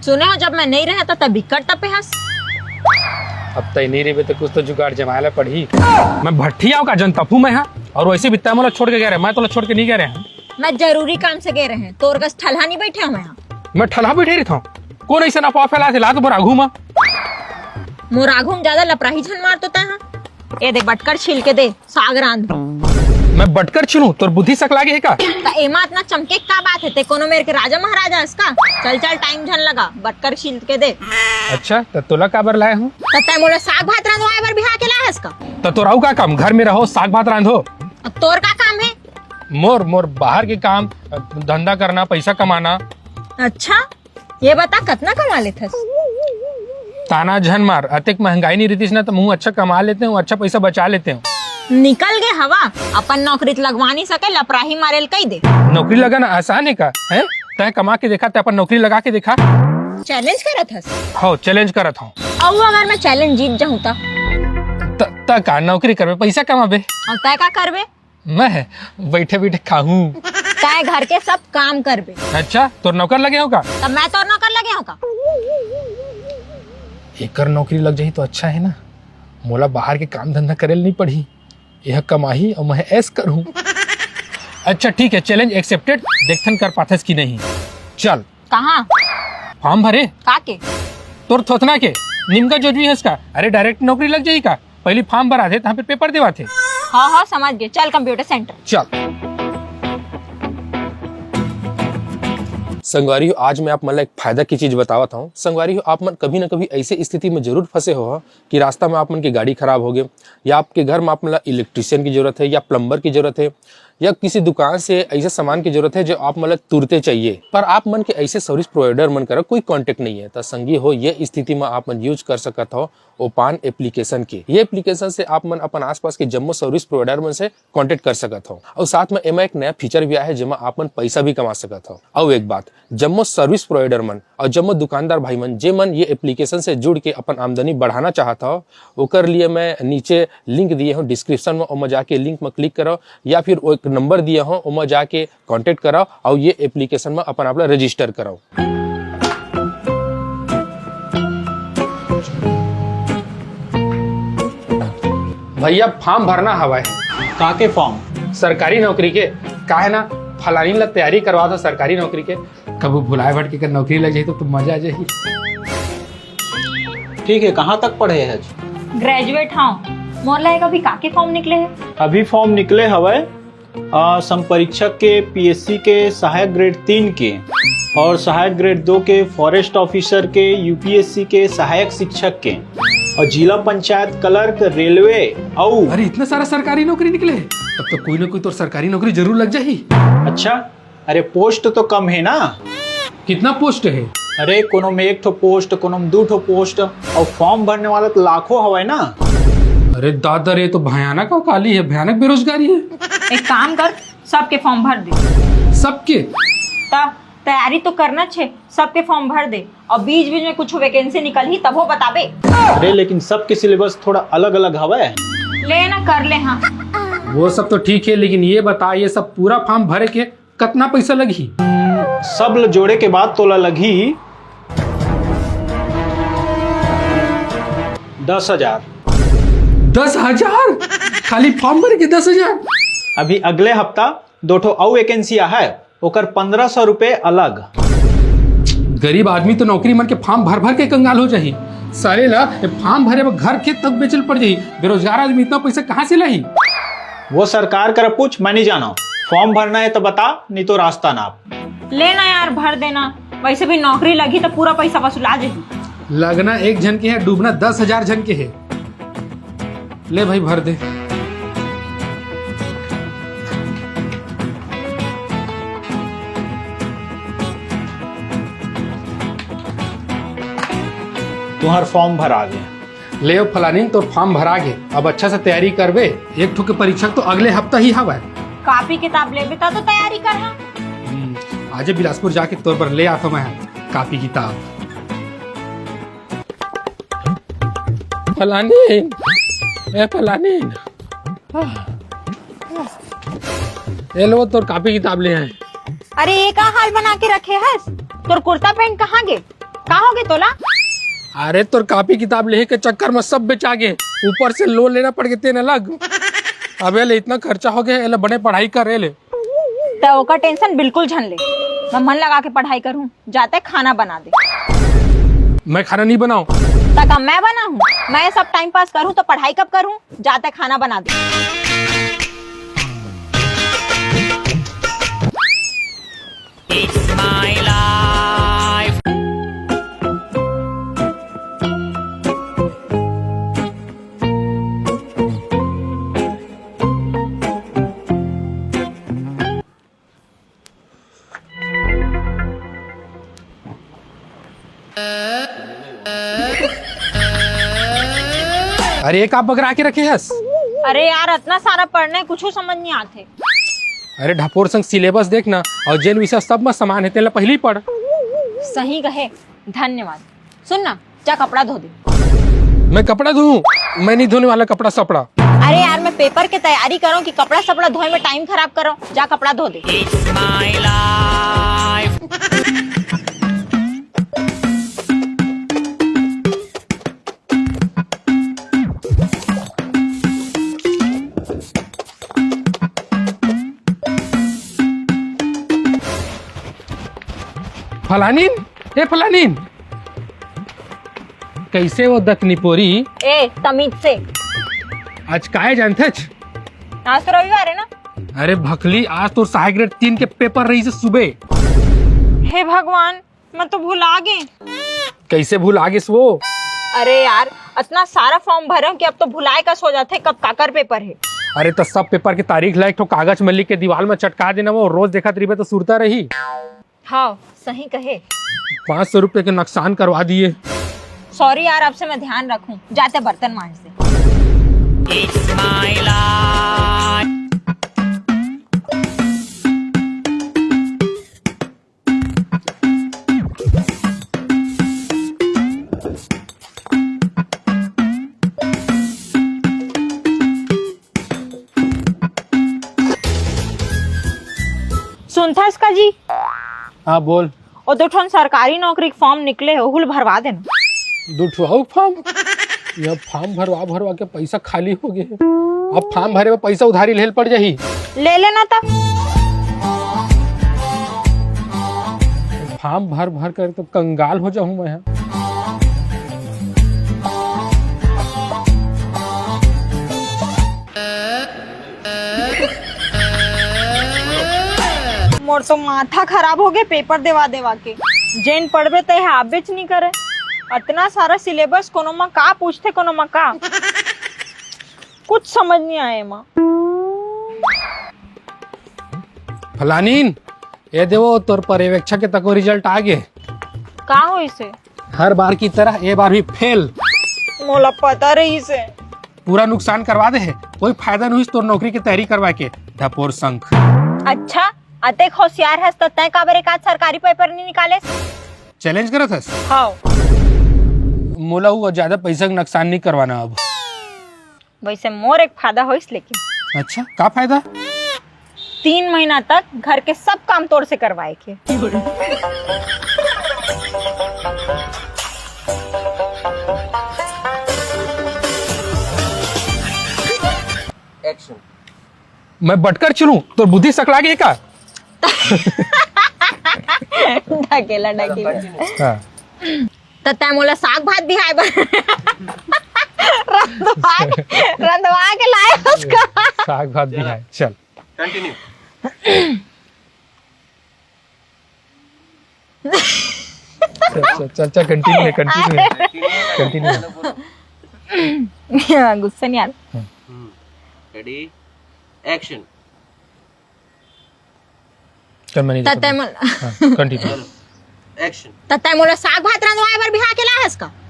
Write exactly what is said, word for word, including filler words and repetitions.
सुने हो, जब मैं नहीं रहा था तब बिकट तपे हस। अब तय नहीं रहिबे तो कुछ तो जुगाड़ जमाए ला पड़ही। मैं भट्ठी आऊं का, जन तपू मैं हा? और वैसे भी तय मोला छोड़ के गए रहे, मैं तोला छोड़ के नहीं गए रहे। मैं जरूरी काम से गए रहे, तोर कस ठलहा नहीं बैठे हूं मैं हा। मैं ठलहा बैठे रहिथंव? कौन ऐसे ना पाव फैला थे ला तो मोर आघू मा। मोर आघू में ज्यादा लपराही झन मार तो तय हा। ए दे, बटकर छील के दे, साग रांध। मैं बटकर छीलूं? तोर बुद्धि सक लागे हे का? त एमा इतना चमके का बात है? ते कोनो मेर के राजा महाराजा हस का? चल चल, टाइम झन लगा, बटकर छील के दे। अच्छा, त तोला काबर लाए हूं? त तय मोला साग भात रांधवाए बर बिहा के लाए हस का? त तोर अउ का काम? घर में रहो, साग भात रांधो। अब तोर का काम है? मोर, मोर बाहर के काम, धंधा करना, पैसा कमाना। अच्छा, ये बता, कतना कमा लेथस? ताना झन मार, अतेक महंगाई नहीं रहतीस ना, तो महूं अच्छा कमा लेते हूँ, अच्छा पैसा बचा लेते हूँ। निकल गे हवा, अपन नौकरी त लगवा नहीं सके, लपराही मारेल कही दे। नौकरी लगाना आसान है का? हैं? तय कमा के देखा, तय अपन नौकरी लगा के देखा। चैलेंज करत हस? हो, चैलेंज करत हूँ। अउ अगर मैं चैलेंज जीत जाऊं त? त, त का नौकरी करबे, पैसा कमाबे। और तय का करबे? मैं बैठे बैठे खाहूं। तय घर के सब काम करबे। अच्छा, तोर नौकर लगे हो का? तब मैं तोर नौकर लगे हो का? एकर नौकरी लग जाही तो अच्छा है ना, मोला बाहर के काम धंधा करे ल नहीं पड़ही। यह कमाही और मैं ऐश करूं। अच्छा ठीक है, चैलेंज एक्सेप्टेड। देखथन कर पाथस कि नहीं। चल। कहाँ? फॉर्म भरे। का के? तोर थोथना के। निमका जोजवी हस का? अरे डायरेक्ट नौकरी लग जाही का? पहली फॉर्म भरा थे, तहाँ पे पेपर देवा थे। हाँ हाँ, समझ गए। चल कंप्यूटर सेंटर। चल। संगवारी हो, आज मैं आप मन ला एक फायदा की चीज बतावत हूँ। संगवारी हो, आप मन कभी ना कभी ऐसे स्थिति में जरूर फंसे हो कि रास्ता में आप मन के गाड़ी खराब हो गए, या आपके घर में आप मन ला इलेक्ट्रिशियन की जरूरत है, या प्लम्बर की जरूरत है, या किसी दुकान से ऐसे सामान की जरूरत है जो आप मन ला तुरते चाहिए, पर आप मन के ऐसे सर्विस प्रोवाइडर मन करा कोई कॉन्टेक्ट नहीं है। तो संगी हो, ये स्थिति में आप मन यूज कर सकत हो ओपान एप्लीकेशन के। ये एप्लीकेशन से आप मन अपन आसपास के जम्मो सर्विस प्रोवाइडर मन से कॉन्टेक्ट कर सकत हो। और साथ में एमा एक नया फीचर भी आया है, जेमा आप मन पैसा भी कमा सकत हो। और एक बात, जम्मो सर्विस प्रोवाइडर मन और जम्मो दुकानदार भाई मन, जे मन ये एप्लीकेशन से जुड़ के अपन आमदनी बढ़ाना चाहत हो, ओकर लिए मैं नीचे लिंक दिए हूँ डिस्क्रिप्शन में, ओमा जाके लिंक में क्लिक करो, या फिर वो एक नंबर दिए हूँ, ओमा जाके कॉन्टेक्ट करो और ये एप्लीकेशन में अपन आप ला रजिस्टर करो। भैया, फॉर्म भरना हवय। का के फॉर्म? सरकारी नौकरी के। का है ना, फलानी ला तैयारी करवा दो सरकारी नौकरी के। कभू भुलाए भटके कर नौकरी लग जाही तो, तो मजा आ जाही। ठीक है, कहाँ तक पढ़े हच? ग्रेजुएट हूँ। मोर ला एक अभी का के फॉर्म निकले है? अभी फॉर्म निकले हवय, आ, संपरीक्षक के, पीएससी के सहायक ग्रेड तीन के और सहायक ग्रेड दो के, फॉरेस्ट ऑफिसर के, यूपीएससी के सहायक शिक्षक के और जिला पंचायत क्लर्क, रेलवे। अउ अरे, इतना सारा सरकारी नौकरी निकले है, तब तो कोई ना कोई तो सरकारी नौकरी जरूर लग जाही। अच्छा, अरे पोस्ट तो कम है ना। कितना पोस्ट है? अरे कोनो में एक ठो पोस्ट, कोनो में दू ठो पोस्ट, और फॉर्म भरने वाला तो लाखों हवय ना। अरे दादा रे, तो भयानक अकाली है, भयानक बेरोजगारी है। एक काम कर, सबके फॉर्म भर दे। सबके? तब तैयारी तो करना छे, सबके फॉर्म भर दे, और बीच बीच में कुछ वैकेंसी निकलही तभो बताबे। अरे लेकिन सबके सिलेबस थोड़ा अलग अलग हवय। ले ना कर ले, हाँ। वो सब तो ठीक है, लेकिन ये बता, ये सब पूरा फॉर्म भरे के कतना पैसा लगही? सब ल जोड़े के बाद तोला लगही दस हजार। दस हजार? खाली फॉर्म भर के दस हजार? अभी अगले हफ्ता दो ठो अउ वैकेंसी आहय, ओकर पन्द्रह सौ रुपए अलग। गरीब आदमी तो नौकरी मन के फॉर्म भर भर के कंगाल हो जाही। साले ला ए फॉर्म भरे बर घर खेत तक बेचल पड़ जाही। बेरोजगार आदमी इतना पैसा कहाँ से लाही? वो सरकार करा पूछ, मैं नहीं जाना। फॉर्म भरना है तो बता, नहीं तो रास्ता नाप। ले ना यार, भर देना, वैसे भी नौकरी लगी तो पूरा पैसा वसूला जाही। लगना एक झन के है, डूबना दस हजार झन के है। ले भाई, भर दे। तुम्हार फॉर्म भर आ गया। ले ओ फलानीन, तोर फॉर्म भरा गे। अब अच्छा से तैयारी करबे, एक ठो के परीक्षा तो अगले हफ्ता ही हवय। कापी किताब लेबे त तो तैयारी करहा। हम्म, आजे बिलासपुर जाके तोर बर ले आथव मैं कापी किताब। फलानीन, ए फलानीन, ए लो तोर कापी किताब ले आए। अरे ये का हाल बना के रखे हस? तोर कुर्ता पैंट कहाँ गे? का होगे तोला? अरे, तोर कापी किताब लेहे के चक्कर में सब बेचा गे, ऊपर से लोन लेना पड़ गे, तेन अलग। अबे ले, इतना खर्चा हो गया, एला बने पढ़ाई कर, ए ले। त ओकर टेंशन बिल्कुल झन ले, मैं मन लगा के पढ़ाई करहूँ, जाते खाना बना दे। मैं खाना नहीं बनाऊँ। त का मैं बनाहूँ? मैं सब टाइम पास करहूँ तो पढ़ाई कब करहूँ? जाते खाना बना दे। अरे, ये का बगरा के रखे हस? अरे यार, अतना सारा पढ़ना हे, कुछू समझ नहीं आथे। अरे ढपोर संग सिलेबस देख ना, अउ जेन विषय सब म समान हे, तेला पहिली पढ़। सही कहे, धन्यवाद। सुन ना, जा कपड़ा धो दे। मैं कपड़ा धोऊं? मैं नहीं धोने वाला कपड़ा सपड़ा। अरे यार, मैं पेपर के तैयारी करूँ कि कपड़ा सपड़ा धोए में टाइम खराब करूँ? जा कपड़ा धो दे। फलानीन, ए फलानीन, कैसे वो दतनी पोरी? ए, तमीज से। आज काय जानथच? आज तो रविवार है ना। अरे भकली, आज तो सहायक ग्रेड तीन के पेपर रहिस हे सुबह। हे भगवान, मैं तो भुला गे। कैसे भुला गेस वो? अरे यार, अतना सारा फॉर्म भरे हूँ कि अब तो भुलाए कस हो जाथे, कब काकर पेपर हे। अरे, तो सब पेपर के तारीख ला एक ठो कागज में लिख के दीवाल में चटका देना, वो रोज देखत रहिबे तो सुरता रही। हाँ, सही कहे। पाँच सौ रुपए के नुकसान करवा दिए। सॉरी यार, अब से मैं ध्यान रखूं। जाते बर्तन मांज दे। सुनथस का जी? हाँ, बोल। ओ दू ठन सरकारी नौकरी के फॉर्म निकले हे, ओहू ल भरवा देना। दू ठो अउ फॉर्म? ये फॉर्म भरवा भरवा के पैसा खाली हो गए हे। अब फॉर्म भरे में पैसा उधारी लेल पड़ जाही। ले लेना तब। फॉर्म भर भर कर तो कंगाल हो जाऊं मैं। मोर तो माथा खराब हो गए पेपर देवा देवा के। जेन पढ़बे ते आबेच नहीं करे। अतना सारा सिलेबस, कोनो मा का पूछथे, कोनो मा का, कुछ समझ नहीं आए मा। फलानीन, ए देवो, तोर पर्यवेक्षक के तको रिजल्ट आ गे। का होइसे? हर बार की तरह ए बार भी फेल। मोला पता रहिसे। पूरा नुकसान करवा दे हे, कोई फायदा नहीं होइस तोर नौकरी के तैयारी करवा के, ढपोर संख। अच्छा, अतेक होशियार हस त तैं काबर एक आध सरकारी पेपर नहीं निकालेस? चैलेंज करत हस? हाँ। मोला वो ज्यादा पैसा के नुकसान नहीं करवाना अब। वैसे मोर एक फायदा होइस लेकिन। अच्छा, का फायदा? तीन महीना तक घर के सब काम तोर से करवाए के। एक्शन। मैं बटकर चलूं तो बुद्धि सकला गे का? ढकेला, ढकेला। हाँ। त तैं मोला साग भात बिहाय बर रंधवा के, रंधवा के लाए हस का? साग भात बिहाय, चल। कंटिन्यू। चल, चल, चल, चल, कंटिन्यू है, कंटिन्यू है, कंटिन्यू है। गुस्सा नहीं आ रहा। हम्म। Ready, action. चल, मैं नहीं त देखता। तैं मोला हाँ, कंटिन्यू। चलो, एक्शन। त तैं मोला साग भात रंधवाए बर बिहा के लाए हस का?